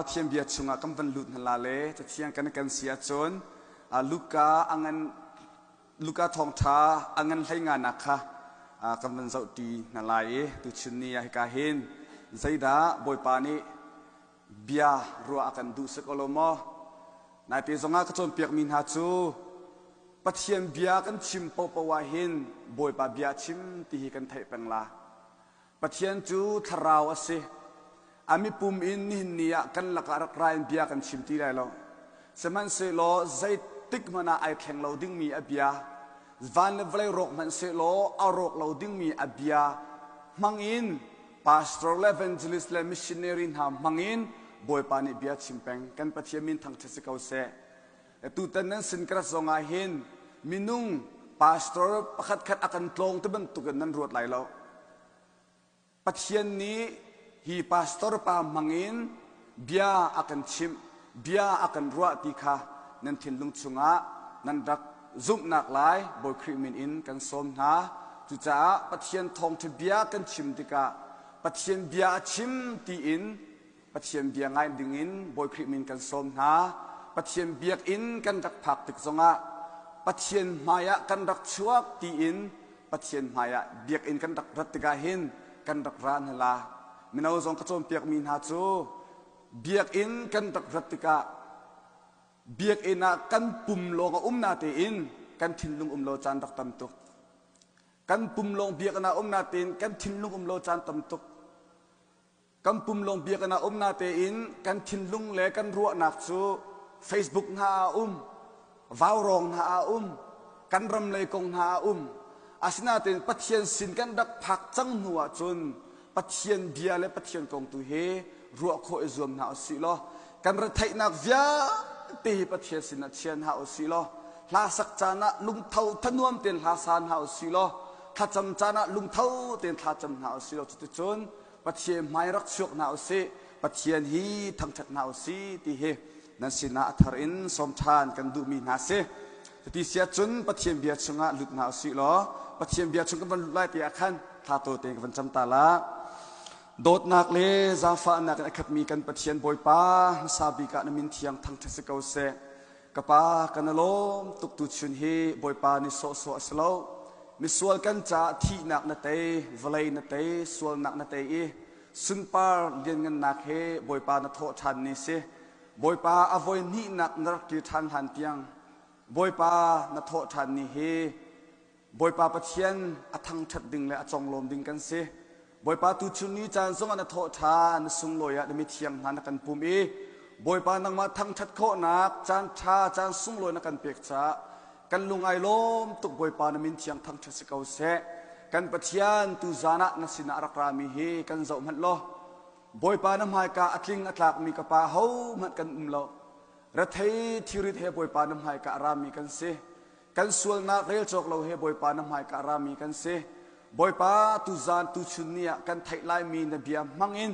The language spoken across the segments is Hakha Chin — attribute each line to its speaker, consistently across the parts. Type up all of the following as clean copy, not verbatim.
Speaker 1: Pathian bia chungah kan van lut hna la le Cathiang kan kan si ahcun Luka a ngan Luka thawngṭha a ngan hlei nganak kha kan van zohṭi hna lai i tuchun ni ah hika hin zeidah Bawipa nih bia ruah a kan duh si ko lo maw? Naite zongah ka cawnpiakmi hna cu Pathian bia kan chim paohpaoh ah hin Bawipa bia chim ti hi kan theih peng la. Pathian cu thlarau a si. A mipum in nihin ni ah kan lakah rak ra in bia kan chim ti lai lo. Sihmanhsehlaw zeitik hmanh ah ai thleng lo dingmi a bia, van le vawlei rawk hmanh sehlaw a rawk lo dingmi a bia hmangin pastor le evangelist le missionary hna hmangin Bawipa nih bia chim peng. Kan Pathian min thangṭhat si ko seh. Tutan nan sin ka rat zong ah hin minung pastor pakhatkhat a kan tlawng ti bantukin nan ruat lai lo. Pathian nih hi pastor pa hmangin bia a kan chimh, bia a kan ruah ti kha nan thinlung chungah nan rak zumhnak lai Bawi Khrih min in kan sawm hna. Cucaah Pathian thawngṭha bia kan chim tikah Pathian bia a chim tiin Pathian bia ngai dingin Bawi Khrih min kan sawm hna. Pathian biakinn kan rak phak tik zongah Pathian hmaiah kan rak chuak tiin Pathian hmaiah biakinn kan rak rat tikah hin kan rak ra hna la. Mino zong ka cawnpiakmi hna cu biakinn kan rak rat tikah biakinn ah kan pum lawng a um na tein kan thinlung um lo caan rak tam tuk. Kan pum lawng biakinn ah um na tein kan thinlung um lo caan tam tuk. Kan pum lawng biakinn ah um natein kan thinlung le kan ruahnak cu Facebook hna ah a um, vaurawng hna ah a um, kan ram lei kong hna ah a um. Asinain Pathian sin kan rak phak cang hnu ahcun Pathian bia le Pathian kong tu hi ruah khawh i zuam hna usih law kan retheihnak vialte hi Pathian sinah chia hna usih law hla sak caan ah lungtho thanuam tein hla sa hna usih law thlacam caan ah lungtho tein thlacam hna usih law cuticun Pathian hmai rak chuak hna usih Pathian hi thangṭhat hna usih ti hi nan sinah a thar in sawm ṭhan kan duhmi hna si. Cuti si ahcun Pathian bia chungah lut hna usih law Pathian bia chung kan van lut lai ti ah khan thla tawi tein ka van cam ta la. Dawtnak le zaangfahnak in a khatmi kan Pathian Bawipa hmasa bik ah na min thiang thangṭhat si ko seh. Ka pa kan i lawm tuk tuchun hi Bawipa ni sawhsawh a si lo. Misual kan caah thihnak na tei, vawlei na tei, sualnak na tei i sunpar lianngannak he Bawipa na thawh ṭhan ni si. Bawipa a voi hnihnak na rak kir ṭhan hlan tiang Bawipa na thawh ṭhan ni hi Bawipa Pathian a thangṭhat ding le a conglawm ding kan si. Bawipa tuchun ni caan zongah na thawh ṭha, na sunglawi ah na mithiang hna na kan pum i Bawipa nangmah thangṭhat khawhnak caan ṭha, caan sunglawi na kan pek caah kan lung ai lawm tuk Bawipa na min thiang thangṭhat si ko seh. Kan Pathian tuzaan ah na sinah a rak rami hi kan zoh hmanh law Bawipa na hmaika a tling a tlakmi ka pa hohmanh kan um lo. Rethei thirit he Bawipa na hmaika a rami kan si. Kan sualnak rel cawk lo he Bawipa na hmaika a rami kan si. Bawipa tuzaan tuchun ni ah kan theih laimi na bia hmangin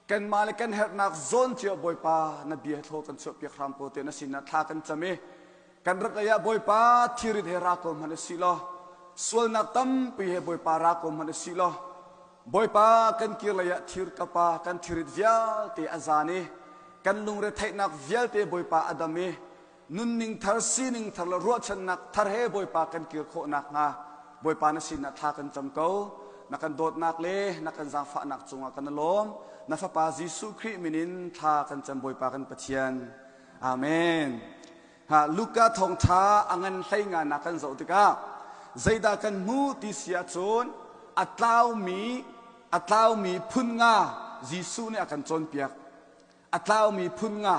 Speaker 1: kanmah le kan herhnak zawn cio Bawipa na bia thlaw kan chuahpiak hram ko te na sinah thla kan cam i kan rat lei ah Bawipa thirit he ra ko hmanh usih law sualnak tampi he Bawipa ra ko hmanh usih law Bawipa kan kir lei ah thir kapa kan thirit vialte a zan i kan lungre theihnak vialte Bawipa a dam i nunning thar sining thar le ruahchannak thar he Bawipa kan kir khawh nakhnga Bawipa na sinah thla kan cam ko na kan dawtnak le na kan zaangfahnak cungah kan i lawm na fapa Jesuh Khrih min in thla kan cam Bawipa kan Pathian Amen ha Luka thawngtha a ngan hlei nga na kan zoh tikah zeidah kan hmu ti si ahcun a tlaumi a tlaumi phun nga Jesuh nih a kan cawnpiak A tlaumi phun nga,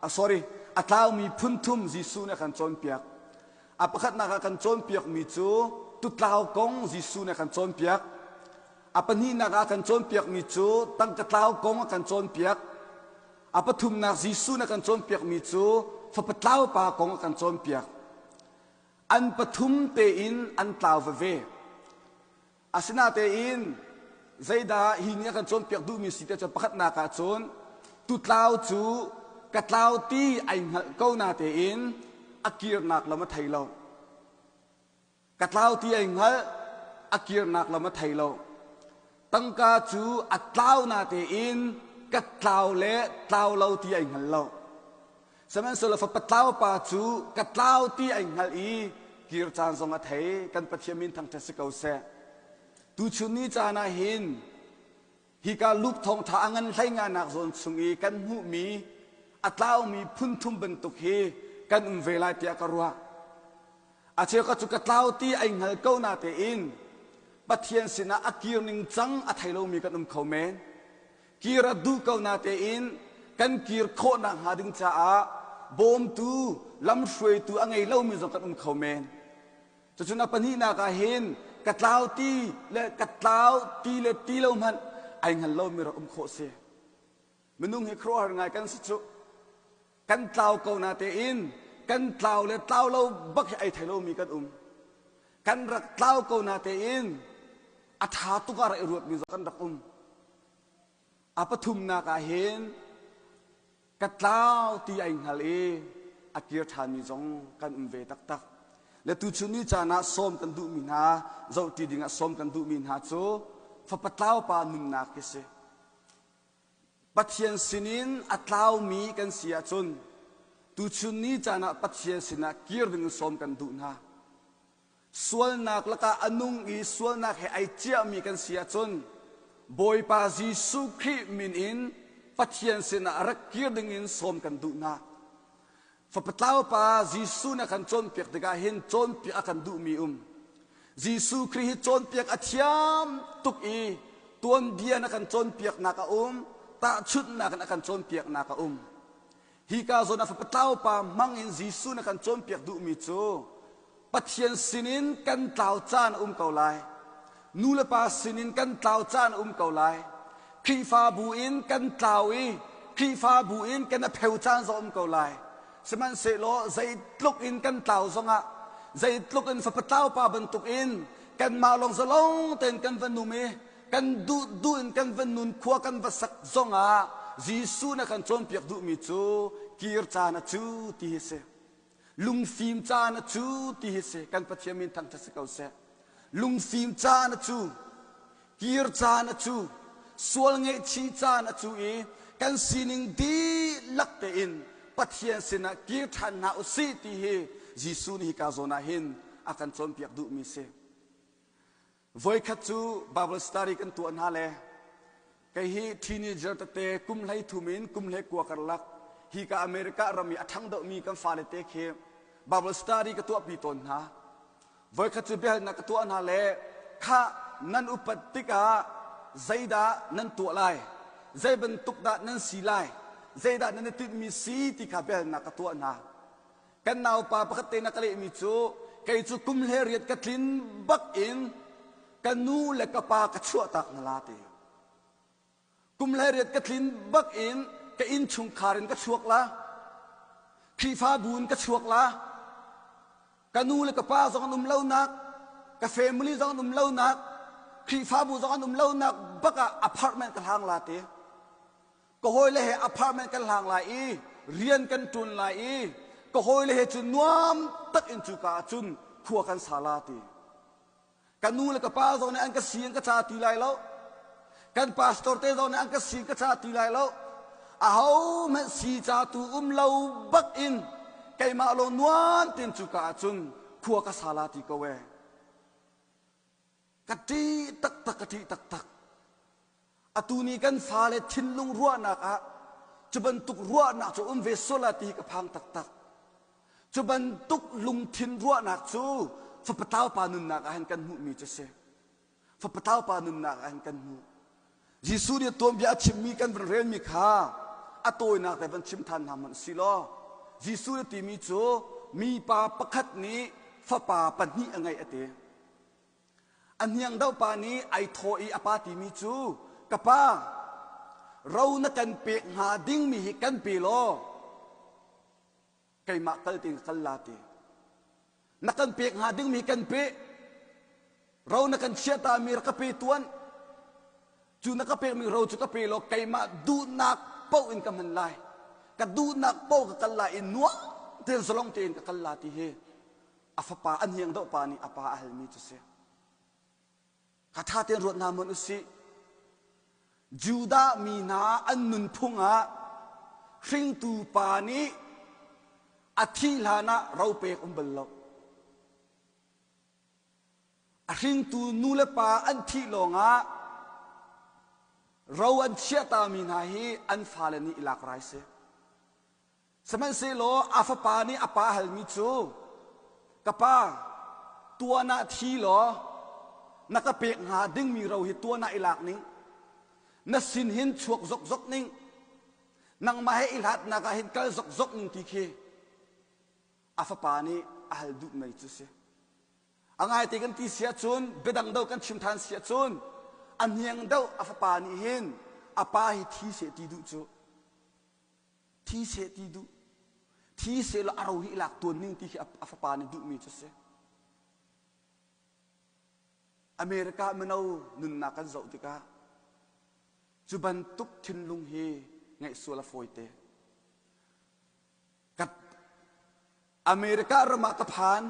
Speaker 1: sorry, a tlaumi phun thum Jesuh nih a kan cawnpiak. A pakhatnak ah kan cawnpiakmi cu tutlau kong Jesuh nih a kan cawnpiak. A pahnihnak ah kan cawnpiakmi cu tangka tlau kong a kan cawnpiak. A pathumnak Jesuh nih a kan cawnpiakmi cu fapa tlau pa kong a kan cawnpiak. An pathum tein an tlau veve. Asinatein zeidah hi nih a kan cawnpiak duhmi si tiah cun pakhatnak ah cun tutlau cu ka tlau ti ai hngalh ko natein a kirnak lam a thei lo. Ka tlau ti ai hngalh a kirnak lam a thei lo. Tangka cu a tlau natein ka tlau le tlau lo ti ai hngal lo. Sihmanhsehlaw fapa tlau pa cu ka tlau ti ai hngalh i kir caan zong a thei. Kan Pathian min thangṭhat si ko seh. Tuchun ni caan ah hin hika Luke thawngṭha a ngan hlei nganak zawn chung i kan hmuhmi a tlaumi phun thum bantuk hi kan um ve lai tiah ka ruah. A cheukhat cu ka tlau ti ai hngal ko na tein Pathian sinah a kir ning cang a thei lomi kan um kho men. Kir a duh ko na tein kan kir khawh nakhnga ding caah bawmtu lamhruaitu a ngei lomi zong kan um kho men. Cucun a pahnihnak ah hin ka tlau ti le ka tlau ti le ti lo hmanh ai hngal lomi rak um khawh si. Minung hi khuaruahhar ngai kan si cu. Kan tlau ko na tein kan tlau le tlau lo bak hi ai thei lomi kan um. Kan rak tlau ko na tein a ṭha tuk ah rak i ruatmi zong kan rak um. A pathumnak ah hin ka tlau ti ai hngal i a kir ṭhanmi zong kan um ve taktak. Le tuchun ni caan ah sawm kan duhmi hna, zohṭi dingah sawm kan duhmi hna cu fapa tlau pa nunnak hi si. Pathian sinin a tlaumi kan si ahcun tuchun ni caan ah Pathian sinah kir ding in sawm kan duh hna. Sualnak lakah a nung i sualnak he ai ciahmi kan si ahcun Bawipa Jesuh Khrih min in Pathian sinah rak kir ding in sawm kan duh hna. Fapa tlaupa Jesuh na kan cawnpiak tikah hin cawnpiak a kan duhmi um. Jesuh Khrih hi cawnpiak a thiam tuk i tuanbia na kan cawnpiaknak a um, tahchunhnak in a kan cawnpiaknak a um. Hika zawn ah fapa tlaupa hmang in Jesuh na kan cawnpiak duhmi cu Pathian sinin kan tlau caan a um ko lai. Nu le pa sinin kan tlau caan a um ko lai. Khrihfabu in kan tlau i Khrihfabu in kan a pheu caan zong um ko lai. Sihmanhsehlaw zeitluk in kan tlau zongah zeitluk in fapa tlau pa bantuk in kanmah lawng zalong tein kan va num i kan duh duh in kan va nun khua kan va sak zongah Jesuh na kan cawnpiak duhmi cu kir caan a cu ti hi si. Lungfim caan a cu ti hi si kan Pathian min thangṭhat si ko seh. Lungfim caan a cu, kir caan a cu, sual ngaihchih caan a cu i kan sining dihlak tein Pathian sinah kir ṭhan hna u sih ti hi Jesuh nih hika zawn ah hin a kan cawnpiak duhmi si. Voikhat cu Bible study kan tuah hna le kei hi teenager tete kum hlei thum in kum hlei kua karlak hi ka America ram i a ṭhang deuhmi kan fale te khi Bible study ka tuahpi tawn hna. Voikhat cu biahalnak ka tuah hna le khah nan upat tikah zeidah nan tuah lai? Zei bantuk dah nan si lai? Zeidah nan i tinhmi si ti kha biahalnak ka tuah hna. Kan naupa pakhat te na ka lehmi cu kei cu kum hle riat ka tlin bak in ka nu le ka pa ka chuahtak na la ti. Kum hle riat ka tlin bak in ka inn chungkhar in ka chuak la. Khrihfabu in ka chuak la. Ka nu le ka pa zong an um lonak, ka family zong an um lonak, Khrihfabu zong an um lonak bak ah apartment ka hlang la ti. Ka hawile he apartment kan hlang lai i rian kan ṭuan lai i ka hawile he cun nuam tak in cuka ah cun khua kan sa la ti. Ka nu le ka pa zong nih an ka si an ka ca ti lai lo. Kan pastor te zong nih an ka si ka ca ti lai lo. Aho hmanh si ca tu um lo bak in keimah lawng nuam tein cuka ah cun khua ka sa la ti ko ee. Ka ṭih taktak, ka ṭih taktak. Atu ni kan fale thinlung ruahnak ah cu bantuk ruahnak cu um ve sual ah ti hi ka phang taktak. Cu bantuk lungthin ruahnak cu fapa tlaupa nunnak ah hin kan hmuhmi cu si. Fapa tlaupa nunnak ah hin kan hmuh. Jesuh nih tuanbia a chimmi kan van relmi kha a tawinak te van chim than hna hmanh si law Jesuh nih timi cu mipa pakhat nih fapa pahnih a ngeih a ti. A hniang deuh pa nih ai thawh i a pa timi cu ka pa ro na kan pek hnga dingmi hi kan pe law keimah kal tein ka kal la ti. Na kan pek hnga dingmi kan pe ro na kan chiah mi rak ka pe tuan cu na ka pekmi ro cu ka pe law keimah duhnak paoh in ka hman lai ka duhnak paoh ka kal lai i nuam tein zalong tein ka kal la ti hi a fapa a hniang deuh pa nih a pa a halmi cu si. Ka ṭha tein ruat hna hmanh usih. Judah mi hna an nunphung ah hringtu pa nih a thih hlan ah ro pek um bal lo. A hringtu nu le pa an thih lawngah ro an chiahtami hna hi an fale nih i lak rai si. Sihmanhsehlaw a fapa nih a pa halmi cu, Ka pa, tuan ah thi law na ka pek hnga dingmi ro hi tuan ah i lak ning. Na sin hin chuak zokzok ning. Nangmah he i hlatnak ah hin kal zokzok ning ti khi a fapa nih a hal duh mei cu si. A ngaite kan ti si ahcun biadang deuh kan chim ṭhan si ahcun a hniang deuh a fapa nih hin a pa hi thi seh ti duh cu. Thi seh ti duh. Thi seh law a ro hi i lak tuan ning ti khi a fapa nih duhmi cu si. America mino nunnak kan zoh tikah cu bantuk thinlung hi ngeih sual a fawite. Ka America ram ah ka phan.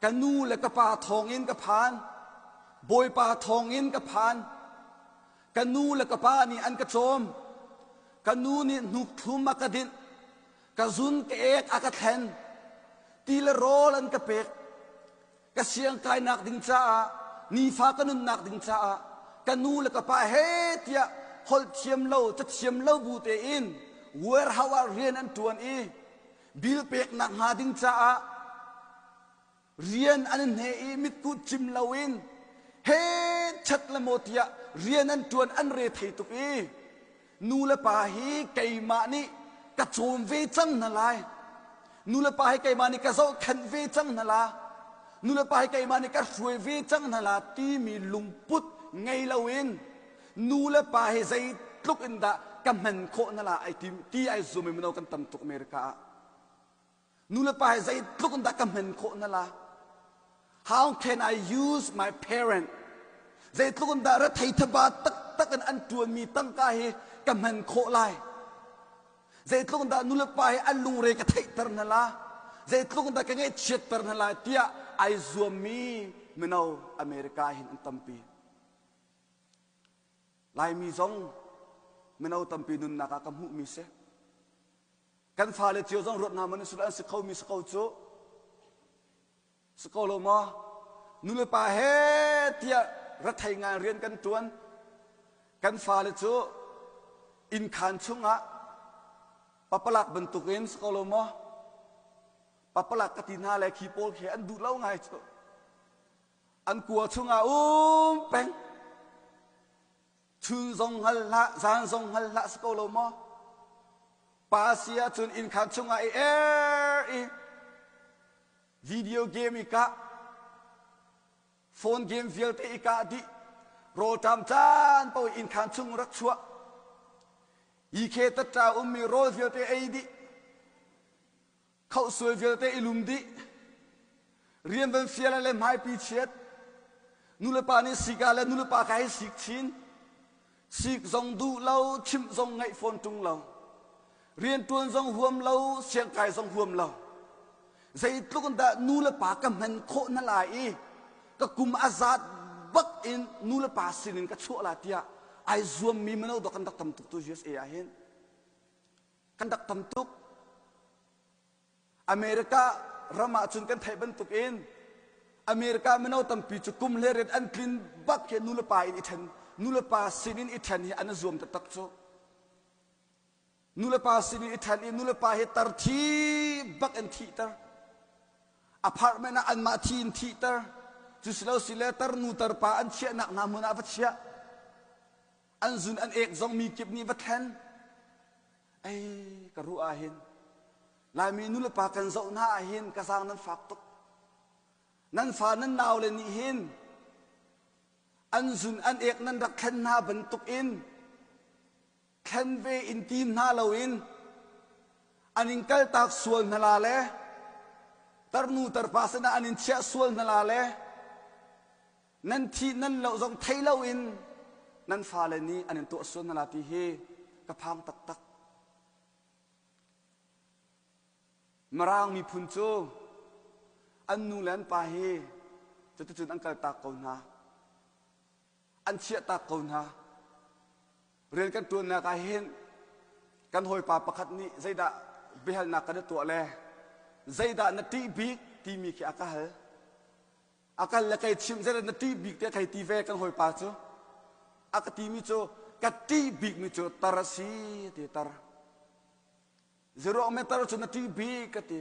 Speaker 1: Ka nu le ka pa thawngin ka phan. Bawipa thawngin ka phan. Ka nu le ka pa nih an ka cawm. Ka nu nih hnuk thlum a ka dinh. Ka zun ka ek a ka thlen. Ti le rawl an ka pek. Ka siangkainak ding caah, nifa ka nunnak ding caah ka nu le ka pa he tiah holh thiam lo, cathiam lo bu tein warehouse ah rian an ṭuan i bill peknak hnga ding caah rian an hne i mitkuh cim loin he chat le maw tiah rian an ṭuan an re thei tuk i nu le pa hi keimah nih ka cawm ve cang hna lai nu le pa hi keimah nih ka zohkhenh ve cang hna la nu le pa hi keimah nih ka hruai ve cang hna la timi lungput ngei loin nu le pa hi zeitluk in dah ka hman khawh hna la ai ti ti ai zum i mino kan tam tuk America ah Nu le pa hi zeitluk in dah ka hman khawh na la? How can I use my parent? Zeitluk in dah rethei thaba taktak in an ṭuanmi tangka hi ka hman khawh lai? Zeitluk in dah nu le pa hi an lungre ka theihter hna la? Zeitluk in dah ka ngaihchiatter hna lai tiah ai zuammi mino America hin an tampi. Laimi zong mino tampi nunnak ah ka hmuhmi si. Kan fale cio zong ruat hna man an si kho mi si ko cu. Si ko lo maw? Nu le pa he tiah rethei ngai rian kan tuan. Kan fale cu innkhan chungah papalak bantukin si ko lo maw? Papalak ka ti hna le khi pawl khi an duh lo ngai cu. An kua chungah um peng. Chun zong hngal hlah, zan zong hngal hlah si ko lo maw? Pa si ahcun innkhan chungah i er i video game i kah, phone game vialte i kah dih, rawlṭam caan paoh i innkhan chung rak chuah, yikhe tatta ummi rawl vialte ei dih, khohsuai vialte i lum dih, rian van fial le hmaipi chiat, nulepa nih sik ah le nulepa kha hei sik chin, sik zong duh lo, chimh zong ngaih fawn ṭung lo, rianṭuan zong huam lo, siangkai zong huam lo. Zeitluk in dah nulepa ka hman khawh hna lai i ka kum a zat bak in nulepa sinin ka chuah la tiah ai zuammi mino dawk kan rak tam tuk tu USA ah hin. Kan rak tam tuk. America ram ah cun kan theih bantuk in America mino tampi cu kum le riat an tlin bak hi nulepa in i then nulepa sin in i then hi an i zuam taktak cu. Nulepa sin in i then i nulepa hi tar thi bak in thihter. Apartment ah anmah thi in thihter. Cu si lo si le tar nu tar pa an chiahnak hna hmun ah va chiah. An zun an ek zong mi kip nih va thlen. Ei ka ruah ah hin Laimi nulepa kan zoh hna ah hin ka zaang nan fak tuk. Nan fa nan naule nih hin an zun an ek nan rak thlen hna bantuk in thlen ve in tim hna loin an in kaltak sual hna la le tarnu tarpa sinah an in chiah sual hna la le nan thih nan loh zong thei loin nan fale nih an in tuah sual hna la ti hi ka phang taktak. Mirang miphun cu an nu le an pa hi cuticun an kaltak ko hna. An chiahtak ko hna. Rian kan ṭuannak ah hin kan hawipa pakhat nih zeidah biahalnak kan i tuah le zeidah na ṭih bik timi khi a ka hal. A kal le kei chimh zeidah na ṭih bik tiah kei ti ve kan hawipa cu. A ka timi cu ka ṭih bikmi cu tar a si ti tar. Zeruang tar cu na ṭih bik ka ti.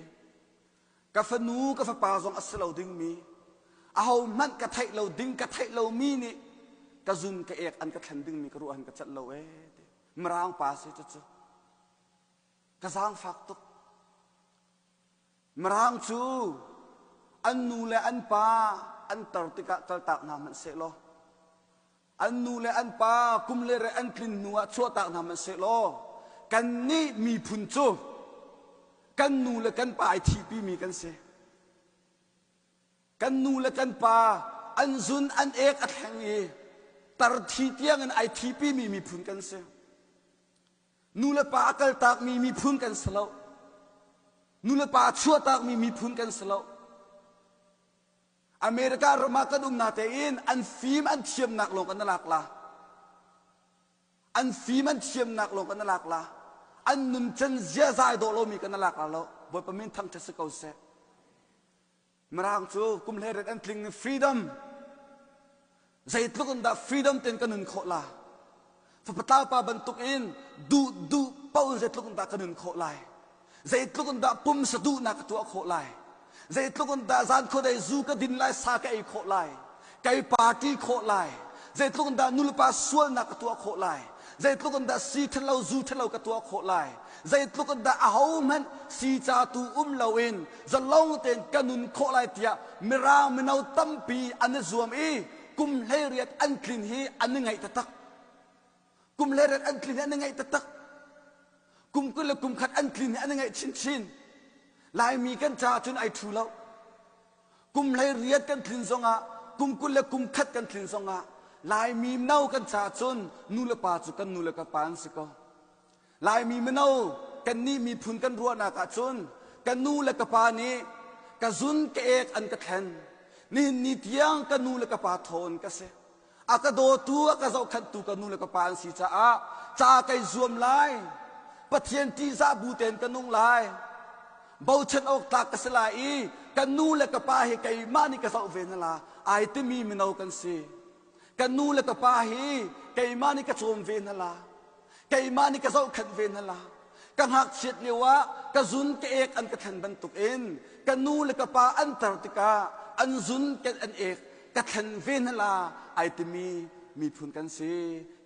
Speaker 1: Ka fanu ka fapa zong a si lo dingmi ahohmanh ka theih lo ding ka theih lomi nih ka zun ka ek an ka thlen dingmi ka ruah han ka celh lo ee ti. Mirang pa si cucu. Ka zaangfak tuk. Mirang cu an nu le an pa an tar tikah kaltak hna hmanh sehlaw an nu le an pa kum le re an tlin hnu ah chuahtak hna hmanh sehlaw kannih miphun cu kan nu le kan pa ai thihpimi kan si. Kan nu le kan pa an zun an ek a thleng i tar thi tiangin ai thihpimi miphun kan si. Nu le pa a kaltakmi miphun kan si lo. Nu le pa a chuahtakmi miphun kan si lo. America ram ah kan um na tein an fim an thiamnak lawng kan lak la. An fim an thiamnak lawng kan lak la. An nuncan ziaza ai dawh lomi kan lak la lo. Bawipa min thangṭhat si ko seh. Mirang cu kum 18 an tling freedom zeitluk in dah freedom ten ka nun khawh la fapatlau pa bantuk in duh duh paoh in zeitluk in dah ka nun khawh lai zeitluk in dah pumsa duhnak ka tuah khawh lai zeitluk in dah zan khuadei zu ka din lai sa ka ei khawh lai kai party khawh lai zeitluk in dah nulepa sualnak ka tuah khawh lai zeitluk in dah si ṭhalo zu ṭhalo ka tuah khawh lai zeitluk in dah ahohmanh si ca tu um loin zalong tein ka nun khawh lai tiah mirang mino tampi an i zuam i kum 18 an tlin hi an i ngaih taktak kum 18 an tlin hi an i ngaih taktak kum 20 le kum khat an tlin hi an i ngaih chinchin laimi kan caah cun ai ṭhu lo kum 18 kan tlin zongah kum 20 le kum khat kan tlin zongah laimi mino kan caah cun nu le pa cu kan nu le kan pa an si ko Laimi mino kannih miphun kan ruahnak ahcun ka nu le ka pa nih ka zun ka ek an ka thlen. Nihin ni tiang ka nu le ka pa thawn ka si. A ka dawtu, a ka zohkhenhtu ka nu le ka pa an si caah ca kai zuam lai. Pathian ṭihzah bu tein ka nung lai. Bochan awk tlak ka si lai i ka nu le ka pa hi keimah nih ka zoh ve hna la ai timi mino kan si. Ka nu le ka pa hi keimah nih ka cawm ve hna la. Keimah nih ka zohkhenh ve hna la. Ka ngakchiat lio ah ka zun ka ek an ka thlen bantukin ka nu le ka pa an tar tikah an zun kan an ek ka thlen ve hna la ai timi miphun kan si.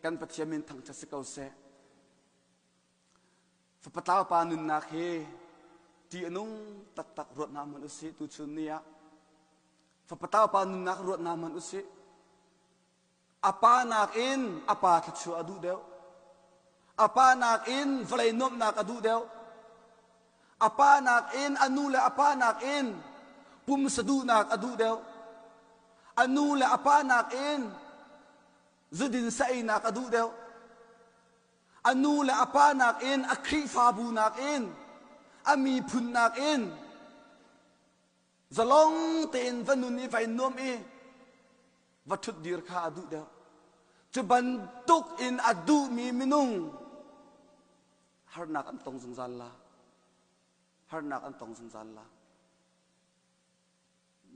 Speaker 1: Kan Pathian min thangṭhat si ko seh. Fapatlau pa nunnak hi ṭih a nung taktak ruat hna hmanh usih tuchun ni ah. Fapatlau pa nunnak ruat hna hmanh usih. A pa nakin a pa thluachuah a duh deuh. A pa nakin vawlei nuamhnak a duh deuh. A pa nakin a nu le a pa nakin pumsa duhnak a duh deuh. A nu le a pa nakin zudin sa einak a duh deuh. A nu le a pa nakin a Khrihfabu nakin a miphun nakin zalong tein va nun i vai nuam i va ṭhutdir kha a duh deuh. Cu bantuk in a duhmi minung harnak an tong zungzal la. Harnak an tong zungzal la.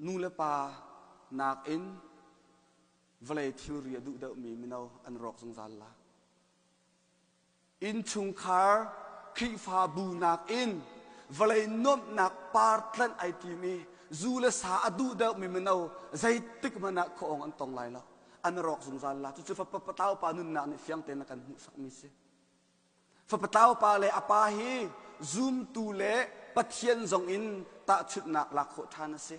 Speaker 1: Nu le pa nakin vawlei thilri a duh deuhmi mino an rawk zungzal la. Innchungkhar Khrihfabu nakin vawlei nuamhnak partlanh ai tim i zu le sa a duh deuhmi mino zeitik hmanh ah khuaawng an tong lai lo. An rawk zungzal la. Cucu fapa pa nunnak nih fiang tein a kan hmuhsakmi si. Fapa pa le a pa hi zumtu le Pathian zong in tahchunhnak lak khawh ṭhan a si.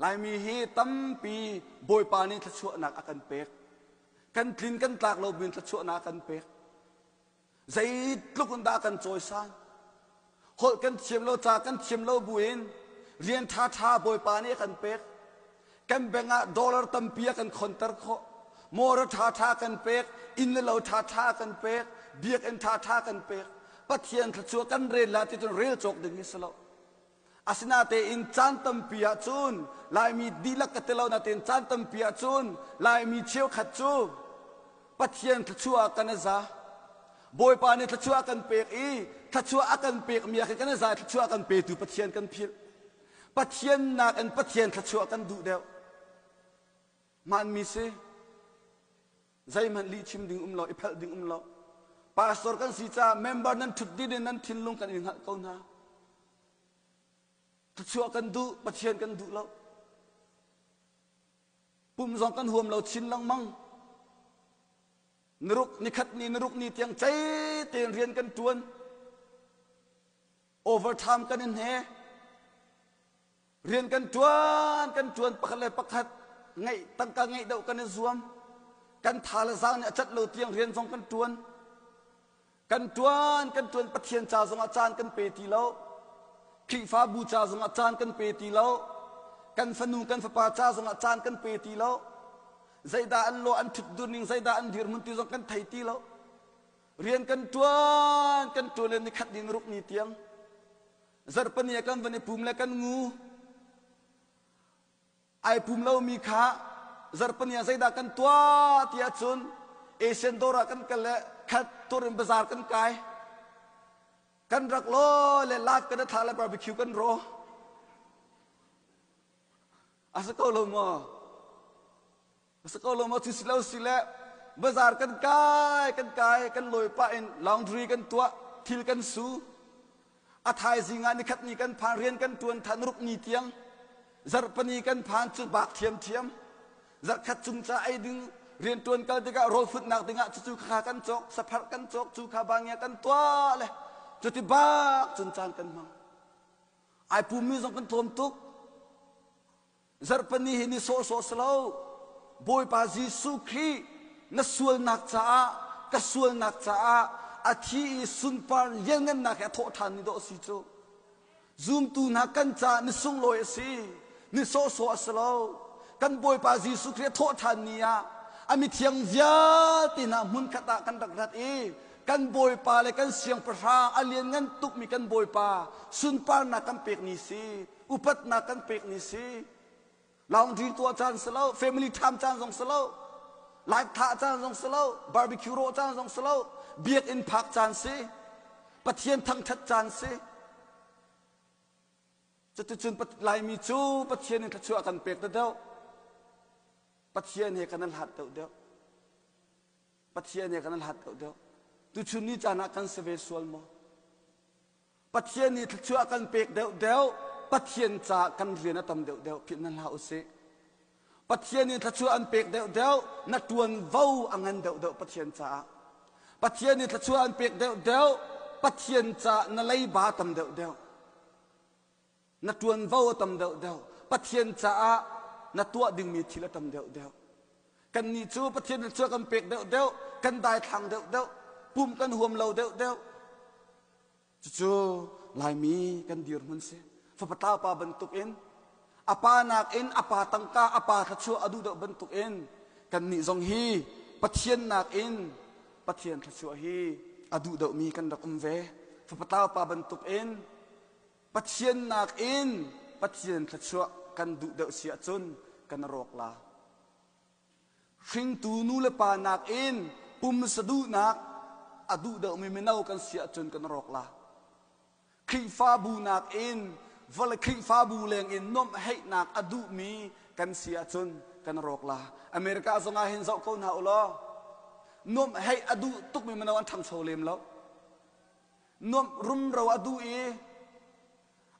Speaker 1: Laimi hi tampi Bawipa nih thluachuahnak a kan pek. Kan tlin kan tlak lo buin thluachuahnak a kan pek. Zeitluk in dah a kan cawisan. Holh kan thiam lo, ca kan thiam lo buin rian ṭhaṭha Bawipa nih a kan pek. Kan bank ah dollar tampi a kan khonter khawh. Motor ṭhaṭha a kan pek, inn le lo ṭhaṭha a kan pek, biakinn ṭhaṭha a kan pek. Pathian thluachuah kan rel la ti cun rel cawk ding hi si lo. Asinatein caan tampi ahcun Laimi dihlak ka ti lo natein caan tampi ahcun Laimi cheukhat cu. Pathian thluachuah ah kan i za. Bawipa nih thluachuah a kan pek i thluachuah a kan pekmi ah khin kan i za i thluachuah a kan petu Pathian kan philh. Pathian nakin Pathian thluachuah kan duh deuh. Hmaanmi si. Zeihmanh lihchim ding um lo, i phelh ding um lo. Pastor kan si caah member nan ṭhut dih in nan thinlung kan in hngalh ko hna. Thluachuah kan duh, Pathian kan duh lo. Pum zong kan huam lo chin lengmang. Niruk nikhat ni niruk ni tiang cei tein rian kan ṭuan. Overtime kan in hne. Rian kan ṭuan, kan ṭuan pakhat le pakhat ngeih tangka ngeih deuh kan i zuam. Kan tha le zaang nih a cat lo tiang rian zong kan ṭuan. Kan ṭuan, kan ṭuan Pathian ca zongah caan kan pe ti lo. Khrihfabu ca zongah caan kan pe ti lo. Kan fanu kan fapa ca zongah caan kan pe ti lo. Zeidah an lawh an ṭhut ning zeidah an dirhmun ti zong kan thei ti lo. Rian kan ṭuan, kan ṭuan le nikhat ni ruk ni tiang. Zarhpini ah kan van i pum le kan ngu. Ai pum lomi kha zarhpini ah zeidah kan tuah ti ahcun Asian dawr ah kan kal le khat tur in bazaar kan kai. Kan rak law le live kan i thlah le barbecue kan raw. A si ko lo maw? A si ko lo maw? Cu si lo si le bazaar kan kai kan kai kan lawi pah in laundry kan tuah thil kan su. A thaizing ah nikhat ni kan phan rian kan tuan than ruk ni tiang zarhpani kan phan cu bak thiamthiam zarhkhat chung ca ei ding rian tuan kal tikah rawl futnak dingah cucu kha kan cawk sapharh kan cawk cu kha bangia kan tuah le cuti bak cun caan kan hmang ai pummi zong kan tlawm tuk Zarhpini hi ni sawhsawh si lo. Bawipa Jesuh Khrih na sualnak caah ka sualnak caah a thi i sunpar lianngannak he a thawh ṭhan ni dawh a si cu. Zumtu hna kan caah ni sunglawi a si. Ni sawhsawh a si lo. Kan Bawipa Jesuh Khrih a thawh ṭhan ni ah a mithiang vialte hna hmunkhat ah kan rak rat i kan Bawipa le kan Siangpahrang a lianngan tukmi kan Bawipa sunparnak kan pek ni si. Upatnak kan pek ni si. Laundry tuah caan si lo, family time caan zong si lo, live thah caan zong si lo, barbecue rawh caan zong si lo, biakinn phak caan si, Pathian thangthat caan si. Cuticun Laimi cu Pathian in thluachuah kan pek deuh. Pathian he kan i hlat deuh deuh. Pathian he kan i hlat deuh deuh. Tuchun ni caan ah kan si ve sual maw? Pathian nih thluachuah kan pek deuhdeuh, Pathian caah kan rian a tam deuhdeuh philh hna hlah usih. Pathian nih thluachuah an pek deuhdeuh, na ṭuanvo a ngan deuhdeuh Pathian caah. Pathian nih thluachuah an pek deuhdeuh, Pathian caah na leiba tam deuhdeuh. Na ṭuanvo a tam deuhdeuh. Pathian caah na tuah dingmi thil a tam deuhdeuh. Kannih cu Pathian thluachuah kan pek deuhdeuh, kan daithlang deuhdeuh, pum kan huam lo deuhdeuh. Cucu Laimi kan dirhmun si. Fapa pa bantukin a pa nakin a pa tangka a pa thluachuah a duh deuh bantukin kannih zong hi Pathian nakin Pathian thluachuah hi a duh deuhmi kan rak um ve. Fapa pa bantukin Pathian nakin Pathian thluachuah kan duh deuh si ahcun kan rawk la. Hringtu nu le pa nakin pumsa duhnak a duh deuhmi mino kan si ahcun kan rawk la. Khrihfabu nakin vawlei Khrihfabu lengin nuamhheihnak a duhmi kan si ahcun kan rawk la. America zongah hin zoh ko hna u law nuamhheih a duh tukmi mino an ṭhangcho lem lo. Nuamh rumro a duh i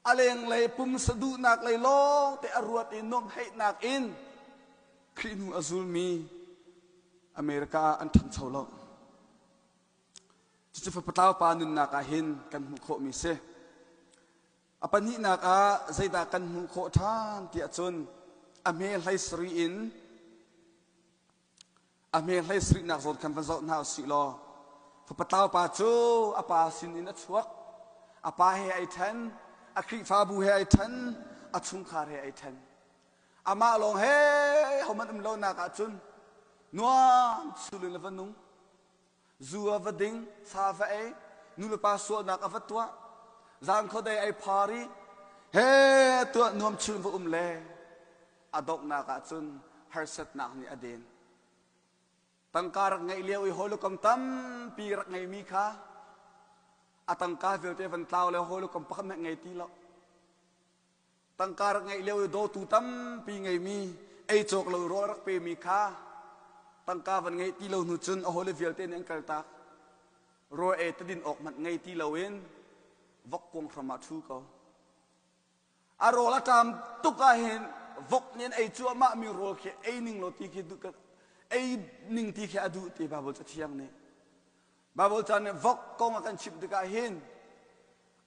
Speaker 1: a lenglei pumsa duhnak lei lawng te a ruat i nuamhheihnak in Khrih hnu a zulmi America ah an ṭhangcho lo. Cucu fapatlau pa nunnak ah hin kan hmuh khawhmi si. A pahnihnak ah zeidah kan hmuh khawh ṭhan tiah cun a hme hlei sarih in A hme hlei sarihnak zawn khan van zoh hna usih law fapatlau pa cu a pa sinin a chuak. A pa he ai ṭhen, a Khrihfabu he ai ṭhen, a chungkhar he ai ṭhen. Amah lawng he hohmanh um lonak ahcun nuam sulin a va nung. Zu a va ding, sa va ei, nulepa sualnak a va tuah, zan khuadei ai phar i he tuah nuam chun va um le a donghnak ahcun harsatnak nih a den. Tangka rak ngeih lio i hawikom tampi rak ngeimi kha a tangka vialte van tlau le hawikom pakhat hmanh ngei ti lo. Tangka rak ngeih lio i dawtu tampi ngeimi ei cawk lo rawl rak pemi kha tangka van ngeih ti lo hnu cun a hawile vialte nih an kaltak. Rawl ei tadin awk hmanh ngei ti loin vok kuang hram ah ṭhu ko. A rawl a ṭam tuk ahhin vok nih an ei cuahmah mi rawl khi ei ning law ti khi duh ei ning ti khi a duh ti Baibal Cathiang nih. Baibal ca nih vok kong a kan chimh tikah hin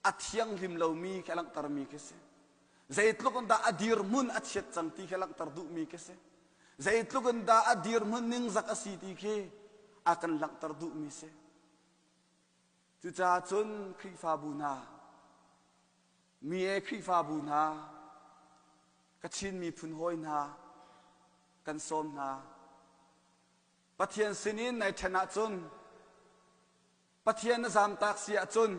Speaker 1: a thianghlim lomi khi a langhtermi khi si. Zeitluk in dah a dirhmun a chiat cang ti khi a langhter duhmi khi si. Zeitluk in dah a dirhmun ningzak a si ti khi a kan langhter duhmi si. Cucaah cun Khrihfabu hna, mi e Khrihfabu hna, Kachin miphun hawi hna, kan sawm hna. Pathian sinin nai ṭhen ahcun Pathian na zamtak si ahcun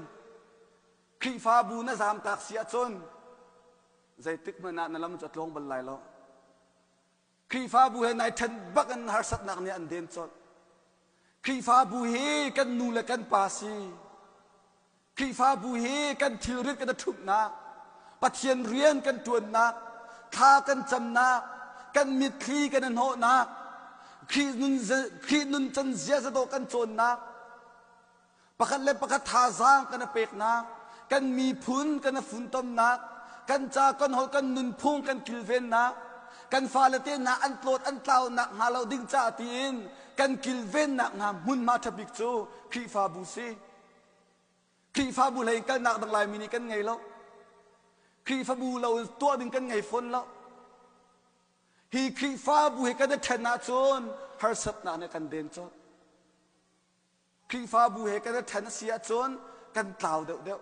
Speaker 1: Khrihfabu na zamtak si ahcun zeitik hmanh ah na lam cu a tlawng bal lai lo. Khrihfabu he nai ṭhen bak in harsatnak nih an den colh. Khrihfabu hi kan nu le kan pa si. Khrihfabu hi kan thilrit kan i ṭhumhnak, Pathian rian kan ṭuannak, thla kan camnak, kan mitthli kan i hnawhnak, Khrih nun, Khrih nuncan ziaza dawh kan cawnnak, pakhat le pakhat thazaang kan i peknak, kan miphun kan i funtomnak, kan ca kan holh kan nunphung kan kilvennak, kan fale te hna an tlawt an tlaunak hnga lo ding caah tiin kan kilvennak hna hmunhma ṭha bik cu Khrihfabu si. Khrihfabu hlei in kalnak dang Laimi nih kan ngei lo. Khrihfabu lo in tuah ding kan ngei fawn lo. Hi Khrihfabu hi kan i ṭhen ahcun harsatnak nih kan den colh. Khrihfabu he kan i ṭhen a si ahcun kan tlau deuhdeuh.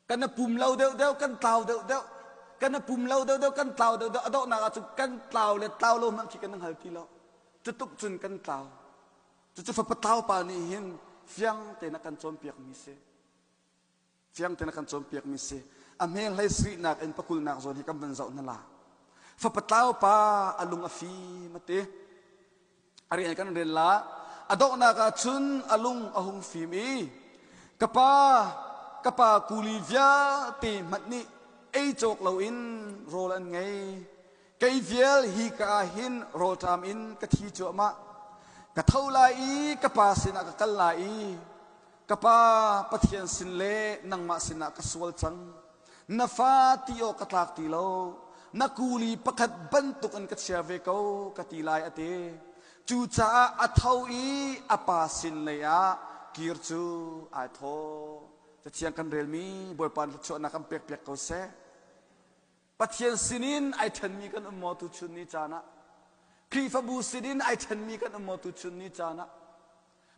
Speaker 1: Kan i pum lo deuhdeuh, kan tlau deuhdeuh. Kan i pum lo deuhdeuh, kan tlau deuhdeuh. A donghnak ahcun kan tlau le tlau lo hmanh khi kan hngal ti lo. Cutuk cun kan tlau. Cucu fapa tlau pa nih hin fiang tein a kan cawnpiakmi si. Fiang tein a kan cawnpiakmi si. A hmel hlei sarihnak in pakulnak zawn hi kan van zoh hna la. Fapa tlau pa a lung a fim a ti. A rian kan rel la. A donghnak ah cun a lung a hung fim i ka pa ka pa kuli vialte hmanh nih ei cawk loin rawl an ngei. Kei vial hi ka ah hin rawlṭam in ka thi cuahmah. Ka tho lai i ka pa sinah ka kal lai i ka pa Pathian sin le nangmah sinah ka sual cang. Na fa ti awk ka tlak ti lo. Na kuli pakhat bantuk in ka chia ve ko ka ti lai a ti. Cucaah a tho i a pa sin lei ah kir cu ai thawh. Cathiang kan relmi Bawipa thluachuahnak kan pekpiak ko seh. Pathian sinin ai ṭhenmi kan um maw tuchun ni caan ah? Khrihfabu sinin ai ṭhenmi kan um maw tuchun ni caan ah?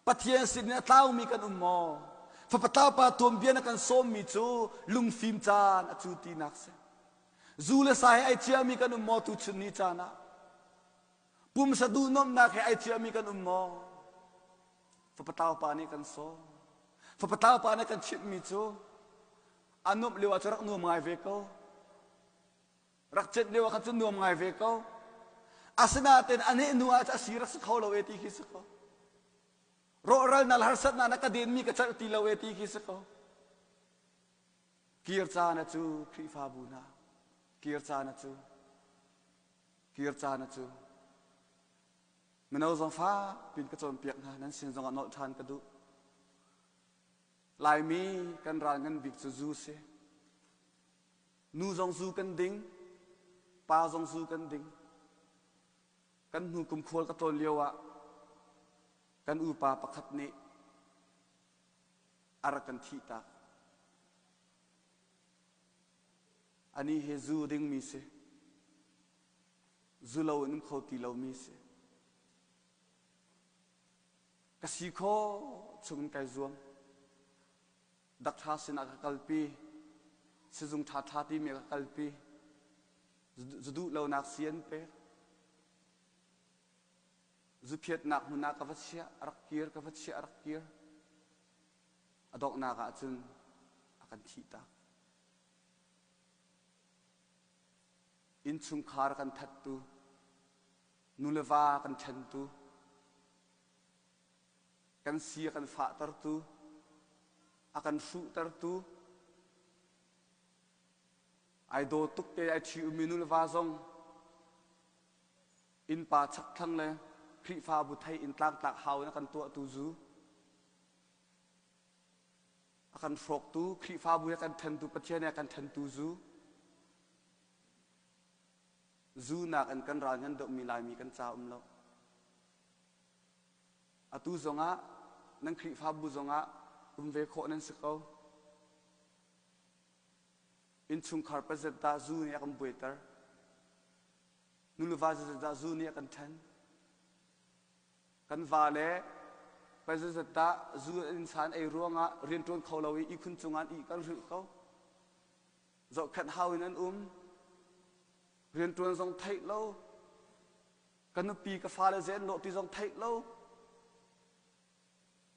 Speaker 1: Pathian sinin a tlaumi kan um maw? Fapa tlaupa tuanbia na kan sawmmi cu lungfim caan a cu tinak si. Zu le sa he ai ciami kan um maw tuchun ni caan ah? Pumsa duhnuamhnak he ai ciami kan um maw? Fapa tlaupa nih kan sawm. Fapa tlaupa nih kan chimhmi cu A nuamh lio ah cun rak nuam ngai ve ko. Rak cet lio ah khan cun nuam ngai ve ko. Asinain a neh hnu ah a si rak si kho lo e ti khi si ko. Rawhralnak le harsatnak na ka denmi ka celh ti lo e ti khi si ko. Kir caan a cu Khrihfabu hna. Kir caan a cu. Kir caan a cu. Mino zong fak pin ka cawnpiak hna nan sin zongah nolh ṭhan ka duh. Laimi kan ral ngan bik cu zu si. Nu zong zu kan ding, pa zong zu kan ding. Kan hnu kum khual ka tlawn lio ah kan upa pakhat nih a rak kan thih tak. Anih hi zu dingmi si. Zu lo in um kho ti lomi si. Ka si khawh chungin kai zuam. Dakṭha sinah ka kalpi. Sizung ṭhaṭha timi ah ka kalpi. Zu duh lonak si an pek. Zuphiatnak hmun ah ka va chiah, a rak kir, ka va chiah, a rak kir. A donghnak ah cun a kan thih tak. Innchungkhar kan thattu, nu le va kan ṭhentu. Kan si a kan fahtertu, a kan hruhtertu, ai daw tuk te ai ṭhi ummi nu le va zong innpa chakthlang le Khrihfabu thei in tlangtlak hau in a kan tuahtu zu a kan hrawktu Khrihfabu he kan ṭhentu Pathian he kan ṭhentu zu zu nakin kan ral ngan deuhmi Laimi kan ca um lo. Atu zongah nan Khrihfabu zongah um ve khawh nan si ko. Innchungkhar pazet dah zu nih a kan buaiter. Nuluva zeizat dah zu nih a kan ṭhen. Kan va le pazet dah zu in san ei ruangah rianṭuan kho lo i ihkhun cungah an ih kan hrilh ko. Zohkhenh hau in an um. Rianṭuan zong theih lo. Ka nupi ka fale zei an lawh ti zong theih lo.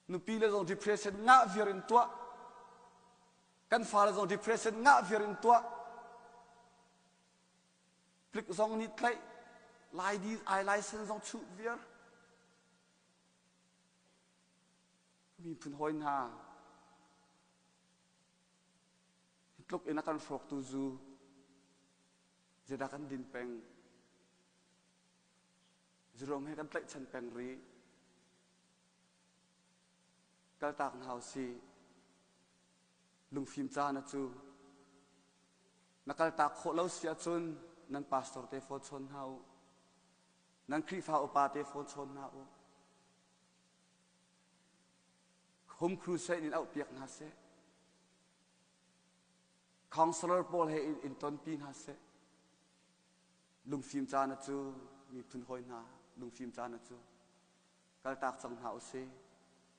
Speaker 1: Nupi le zong depression ngah viar in tuah. Kan fale zong depression ngah viar in tuah. Tlik zong nih tlaih. Lai di ai license zong chuh viar. Miphun hawi hna. Hi tluk in a kan hrawktu zu zeidah kan din peng? Zuruang he kan tlaihchan peng rih. Kaltak hna usih. Lungfim caan a cu. Na kaltak khawh lo si ahcun nan pastor te phone chawn hna u. Nan Khrihfa upa te phone chawn hna u. Home crusade in auhpiak hna seh. Counselor pawl he in tonpi hna seh. Lungfim caan a cu miphun hawi hna lungfim caan a cu. Kaltak cang hna usih.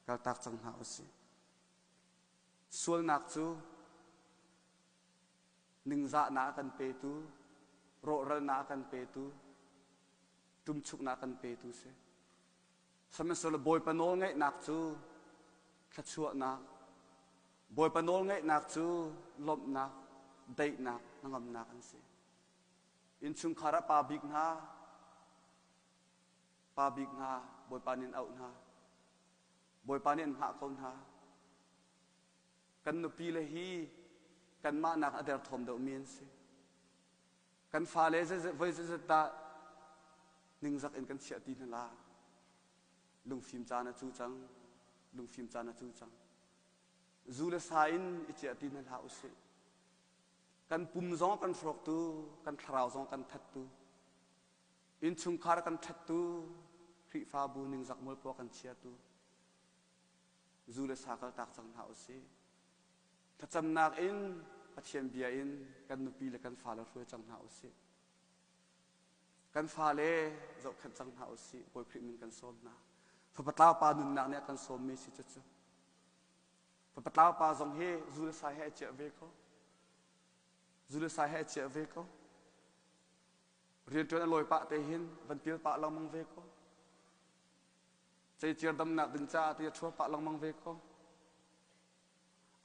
Speaker 1: Kaltak cang hna usih. Sualnak cu ningzahnak a kan petu, rawhralnak a kan petu, ṭumchuknak a kan petu si. Sihmanhsehlaw Bawipa nawlngaihnak cu thluachuahnak, Bawipa nawlngaihnak cu lawmhnak, daihnak, hnangamnak an si. Innchungkhar ah pa bik hna, pa bik hna, Bawipa nih an auh hna. Bawipa nih an hngah ko hna. Kan nupi le hi kanmah nak a derthawm deuhmi an si. Kan fale voi zeizat dah ningzak in kan chiah ti hna la. Lungfim caan a cu cang. Lungfim caan a cu cang. Zu le sa in i ciah ti hna hlah usih. Kan pum zong kan hrawktu, kan thlarau zong kan thattu, innchungkhar kan ṭhattu, Khrihfabu ningzak mualpua kan chiatu, zu le sa kaltak cang hna usih. Thlacamnak in Pathian bia in kan nupi le kan fale hruai cang hna usih. Kan fale zohkhenh cang hna usih. Bawi Khrih min kan sawm hna. Fapa tlau pa nunnak nih a kan sawmmi si cucu. Fapa tlau pa zong hi zu le sai he a ciah ve ko. Zu le sai he a ciah ve ko. Rianṭuan a lawi pah te hin van pil pah lengmang ve ko. Ceiciar damnak ding caah ti a ṭhua pah lengmang ve ko.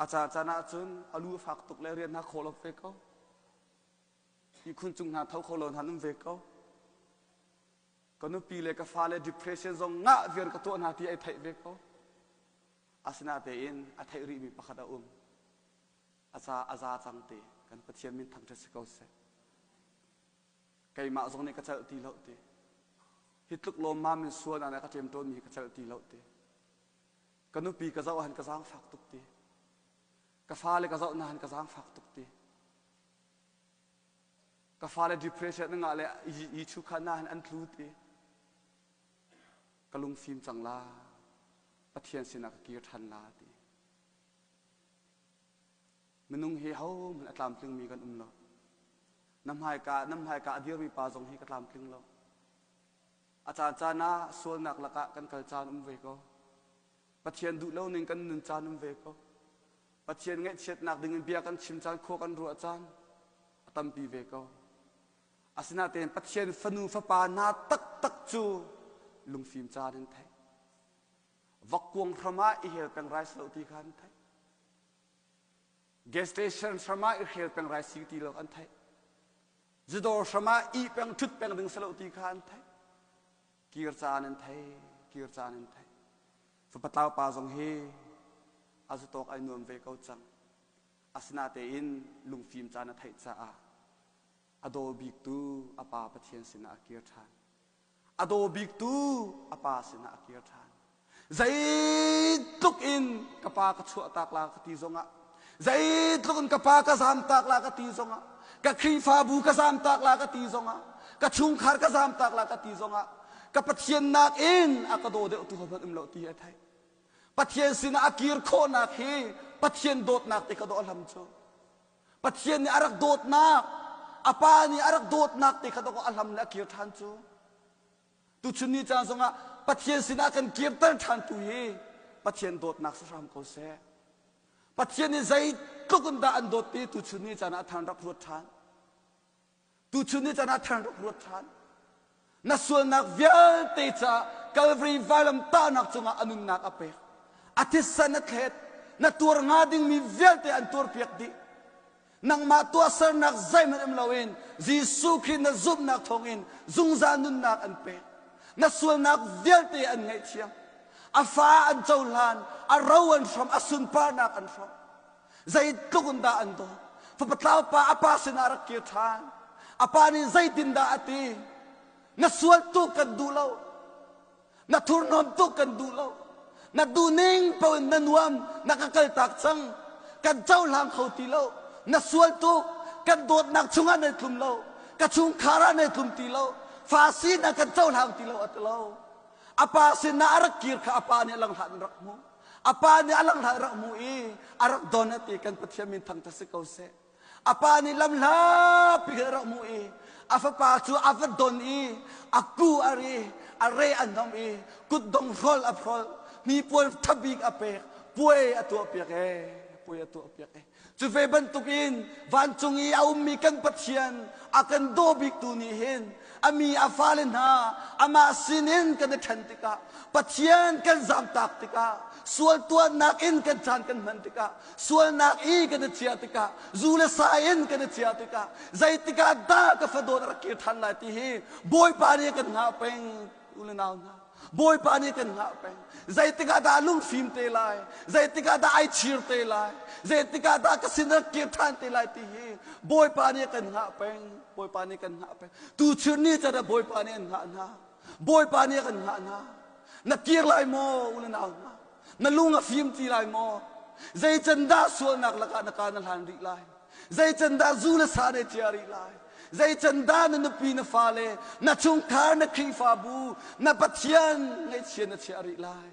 Speaker 1: A caan caan ahcun a lu a fak tuk le rian hna khawh lo ve ko. Ihkhun cung hna tho kho lo hna um ve ko. Ka nupi le ka fale depression zong ngah viar ka tuah hna ti ai theih ve ko. Asinatein a theih rihmi pakhat a um. A ca a za cang te kan Pathian min thangṭhat si ko seh. Keimah zong nih ka celh ti lo ti. Hi tluk lawmmam in sual na ka ṭem tawnmi hi ka celh ti lo ti. Ka nupi ka zoh han ka zaangfak tuk ti. Ka fale ka zoh na han ka zaangfak tuk ti. Ka fale depression na ngah le i chu kha na han an tlu ti. Ka lungfim cang la. Pathian sinah ka kir ṭhan la ti. Minung hi hohmanh a tlamtlingmi kan um lo. Na hmaika na hmaika a dirmi pa zong hi ka tlamtling lo. A caancaan ah sualnak lakah kan kal caan um ve ko. Pathian duh lo ning kan nun caan um ve ko. Pathian ngaihchiatnak ding in bia kan chim caan, khua kan ruah caan a tampi ve ko. Asinain Pathian fanu fapa hna taktak cu lungfim caan an theih. Vokkuang hram ah i hel peng rai lo ti kha an theih. Gas station hram ah i hel peng rai si ti lo an theih. Zudawr hram ah ih peng ṭhut peng ding si lo ti kha an theih. Kir caan an thei, kir caan an thei. Fapatlau pa zong hi a zatawk ai nuam ve ko cang. Asinatein lungfim caan a theih caah a daw biktu a pa Pathian sinah a kir ṭhan. A daw biktu a pa sinah a kir ṭhan. Zeitluk in ka pa ka chuahtak la ka ti zongah, zeitluk in ka pa ka zamtak la ka ti zongah, ka Khrihfabu ka zamtak la ka ti zongah, ka chungkhar ka zamtak la ka ti zongah, ka Pathian nakin a ka daw deuh tu hmanh um lo ti a theih. Pathian sinah a kir khawhnak hi Pathian dawtnak te ka dawh hlam cu. Pathian nih a rak dawtnak, a pa nih a rak dawtnak te kha dawh a hlam le a kir ṭhan cu. Tuchun ni caan zongah Pathian sinah kan kirter ṭhan tu hi Pathian dawtnak si hram ko seh. Pathian nih zeitluk in dah an dawt ti tuchun ni caan ah than rak ruat ṭhan. Tuchun ni caan ah than rak ruat ṭhan. Na sualnak vialte caah Calvary vailam tahnak cungah a nunnak a pek. A thisen a thlet. Na tuar hnga dingmi vialte an tuarpiak dih. Nangmah tuahsernak zeihmanh um loin Jesuh Khrih na zumhnak thawngin zungzal nunnak an pek. Na sualnak vialte an ngaihthiam. A fa an cohlan, a ro an hram, a sunparnak an hram. Zeitluk in dah an dawt. Fapa tlau pa a pa sinah rak kir ṭhan. A pa nih zeitindah a ti? Na sual tuk kan duh lo. Na thurhnawm tuk kan duh lo. Na duhning paoh in na nuam, na ka kaltak cang. Kan cohlang kho ti lo. Na sual tuk. Kan dawtnak chungah na tlum lo. Ka chungkhar ah na tlum ti lo. Fa sin ah kan cohlang ti lo a ti lo. A pa sinah a rak kir kha a pa nih a langhlat in rak hmuh. A pa nih a langhlat rak hmuh i a rak don a ti kan Pathian min thangṭhat si ko seh. A pa nih lamhlapi khan a rak hmuh i a fapa cu a va don i a ku a ri a re a hnom i kutdong hrol a hrol hnipuan ṭhabik a pek puai a tuahpiak e puai a tuahpiak e cu ve bantukin vancung i a ummi kan Pathian a kan daw biktu nih hin a mi a fale hna amah sinin kan i ṭhen tikah Pathian kan zamtak tikah sual tuahnak in kan caan kan hman tikah sualnak i kan i chiah tikah zu le sa in kan i chiah tikah zeitikah dah ka fadawt a rak kir ṭhan lai ti hi Bawipa nih kan hngah peng u le nau hna Bawipa nih kan hngah peng zeitikah dah lungfim te lai zeitikah dah ai chir te lai zeitikah dah ka sin rak kir ṭhan te lai ti hi Bawipa nih kan hngah peng Bawipa nih kan hngah peng tu chun ni can ah Bawipa nih an hngah hna Bawipa nih kan hngah hna na kir lai maw u le nau hna Na lung a fim ti lai maw? Zei can dah sualnak lakah na ka na hlan rih lai? Zei can dah zu le sa na cia rih lai? Zei can dah na nupi na fale, na chungkhar, na Khrihfabu, na Pathian ngaihchia na chiah rih lai?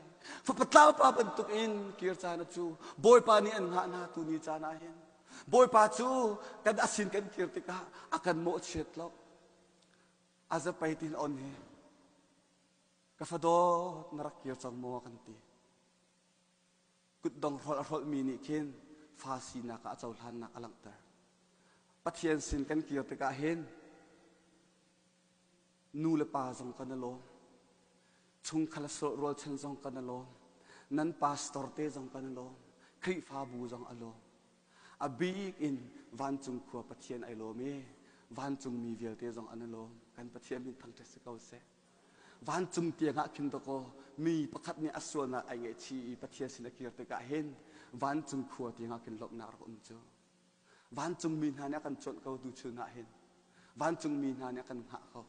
Speaker 1: Fapa tlaupa bantuk in kir caan cu Bawipa nih an hngah hna tu ni caan ah hin Bawipa cu kan asin kan kir tikah a kan mawhchiat lo. A zapei tin on hi Ka fadawt na rak kir cang maw kan ti. Kutdong hrolh a hrolhmi nih khin fa sinak ah a cohlannak a langhter. Pathian sin kan kir tikah hin nu le pa zong kan i lawm. Chungkhar rualchan zong kan i lawm. Nan pastor te zong kan i lawm. Khrihfabu zong a lawm. A bik in vancung khua Pathian ai lawm i vancungmi vialte zong an i lawm. Kan Pathian min thangṭhat si ko seh. Vancung tiang ah khin dakaw mi pakhat nih a sualnak ai ngaihchih i Pathian sin a kir tikah hin vancung khua tiang ah khin lawmhnak rak um cu. Vancung mi hna nih a kan cuanh ko tu chun ah hin. Vancung mi hna nih a kan hngah ko.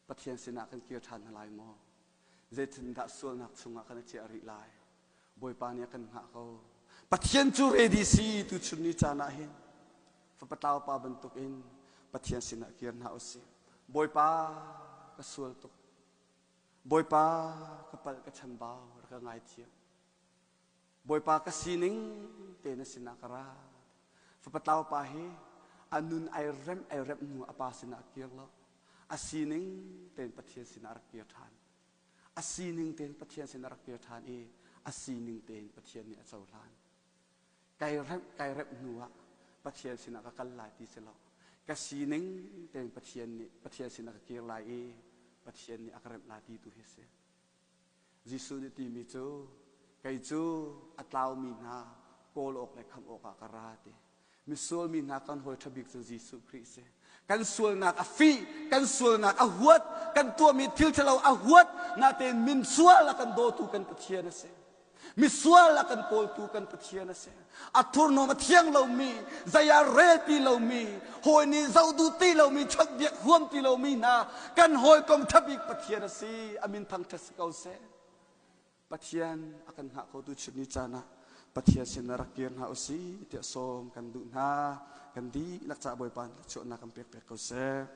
Speaker 1: Pathian sinah kan kir ṭhan hna lai maw? Zeitindah sualnak chungah kan i ciah rih lai? Bawipa nih a kan hngah ko. Pathian cu ready si tu chun ni caan ah hin fapa tlau pa bantukin Pathian sinah kir hna usih. Bawipa ka sual tuk. Bawipa ka palh ka chambau rak ka ngaithiam. Bawipa ka sining te na sinah ka ra. Fapa tlau pa hi a nun ai remh ai remh hnu a pa sinah kir lo. A sining tein Pathian sinah rak kir ṭhan. A sining tein Pathian sinah rak kir ṭhan i a sining tein Pathian nih a cohlan. Kai remh kai remh hnu ah Pathian sinah ka kal lai ti si lo. Ka sining tein Pathian nih Pathian sinah ka kir lai i Pathian nih a ka remh lai ti tu hi si. Jesuh nih timi cu kei cu a tlaumi hna kawl awk le khamh awkah ka ra ti. Misual mi hna kan hawi ṭha bik cu Jesuh Khrih si. Kan sualnak a fih, kan sualnak a huat, kan tuahmi thil ṭhalo a huat, natein min sual a kan dawtu kan Pathian a si. Misual a kan kawltu kan Pathian a si. A thurhnawm a thiang lomi, zei ah rel ti lomi, hawi nih zoh duh ti lomi, chawnhbiak huam ti lomi hna kan hawikom ṭha bik Pathian a si. A min thangṭhat si ko seh. Pathian a kan hngah khotu chimmi caan ah Pathian sin ah rak kir hna usih tiah sawm kan duh hna. Kan dihlak caah Bawipa nih chuahnak kan pek pek ko seh.